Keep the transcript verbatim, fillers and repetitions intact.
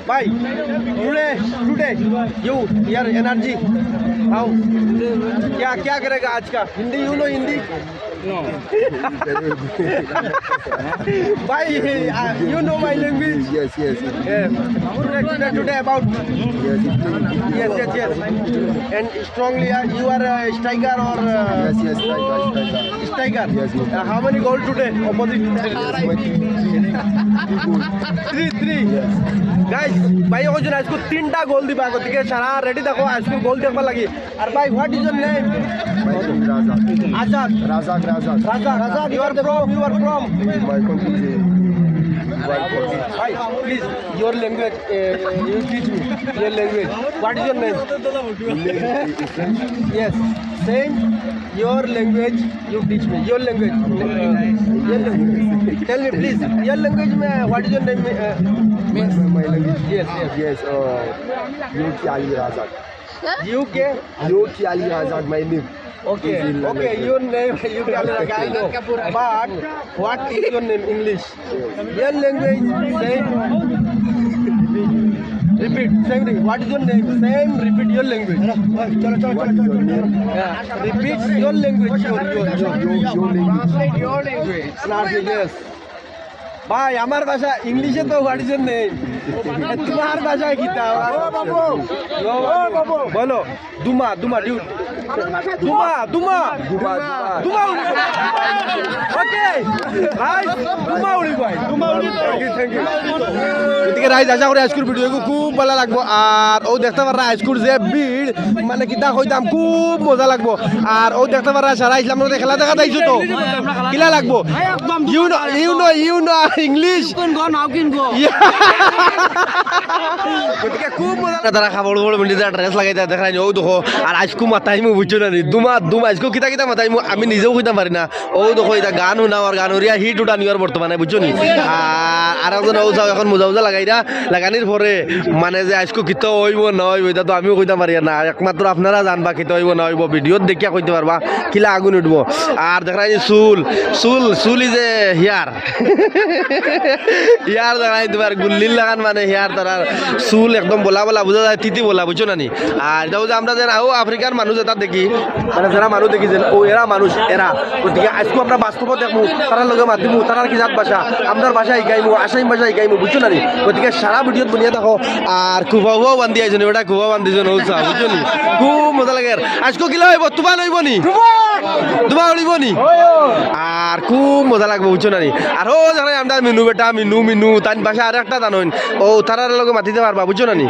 भाई, today, today, you, your energy, how, क्या, क्या करेगा आज का? Hindi, you know Hindi? No. भाई, you know my language? Yes, yes, yes. Today, today, today about, yes, yes, yes. And strongly, uh, you are a striker or, uh, yes, yes, striker, striker. Striker. Yes, yes. Uh, how many goal today opposite? Yes, my team. Three goal. Three, three. Yes. Guys, ভাই, ওই জন্য আজকে তিনটা গোল দিবা, গতিকে সারা রেডি থাকো আজকে গোল দেখবার লাগি। আর ভাই, what is your name? My name is Razak. Azad. Razak, Razak. Razak, you are from, you are from? My country is, uh, my country. Hi, please, your language, uh, you teach me. Your language. What is your name? Name is French. Yes, same. Your language, you teach me. Your language. Your language. Tell me, please. Your language में, what is your name? Uh, my, my language. Yes, yes. Yes, uh, you क्या ये राजा? You क्या? You क्या ये राजा, my name. Okay, okay, your name, you क्या लगा, I know. But what is your name, English? Your language, same. Repeat, same thing. What is your name? Same, repeat your language. Yeah, repeat your language. Your, your, your, your language. Translate your language. Translate, yes. ভাই, আমার ভাষা ইংলিশে তো what is your name? তোমার ভাষায় কিতা? ও বাবু। ও বাবু। বলো, দুমা, দুমা, ডিউটি। দুমা, দুমা। দুমা, দুমা। দুমা উড়ি। ওকে। ভাই, দুমা উড়ি ভাই। দুমা উড়ি তো। Thank you, thank you. গতিকে রাইজ, আশা করি আইজকুর ভিডিও খুব ভালা লাগবো। আর অউ দেখতা পাররা আইজকুর যে ভিড়, মানে কিতা কইতাম, খুব মজা লাগবো। আর অউ দেখতা পাররা সারা ইসলাম নগরে খেলা দেখাত আইছো তো, কিলা লাগবো? You know, you know, you know English? You can go, now can go. গতিকে খুব মজা। তারা কাপড়-টাপড় পিন্দি তারা ড্রেস লাগাইতা দেখরায়নি, অউ দেখো। আর আইজকু মাতাইমু, বুঝছো না নি? দুমা, দুমা, আইজকু কিতা কিতা মাতাইমু, আমি নিজেও কইতাম পারি না। অউ দেখো, ইতা গান হুনাও আর গান হুনিয়া হিট উঠানিও আর বর্তমানে, বুঝছো নি? আর, আর একজন অউ চাও এখন মোজা উজা লাগাইরা, লাগানির পরে মানে যে আইজকু কিতা অইবো না অইবো, ইতা তো আমিও কইতাম পারি না। একমাত্র আপনারা জানবা কিতা অইবো না অইবো, ভিডিওত দেখিয়া কইতা পারবা কিলা আগুন উঠবো। আর দেখরায়নি চুল, চুল, চুল is a hair. Hair দেখরায়নি তুমার গুল্লির লাখান মানে hair তারার চুল একদম বলা বলা বুঝা যায়, তিতি বলা, বুঝছো না নি? আর ইতা অউ যে আমরা যে আফ্রিকার মানুষ যেতা দেখি, মানে যেরা মানুষ দেখি যে অউ এরা মানুষ, এরা। গতিকে আইজকু আমরা বাস্তবো দেখমু, তারার লগে মাতিমু, তারার কি জাত ভাষা, আমরার ভাষা হিকাইমু, আসামি ভাষা হিকাইমু, বুঝছো না নি? গতিকে সারা ভিডিওত বনিয়া থাকো। আর কুফা উফাও বান্দি আইছইন, বেটা কুফা বান্দিছইন, অউ চা, বুঝছো নি? খুব মজা লাগের। আইজকু কিলা অইবো, তুফান অইবো নি? তুফান উড়িবো নি? আর খুব মজা লাগবো, বুঝছো না নি? আর অউ দেখরায় আমরার মিনু বেটা, মিনু, মিনু, তাইন ভাষা আর একটা জানইন। অউ তারার লগে মাতিতা পারবা, বুঝছো না নি?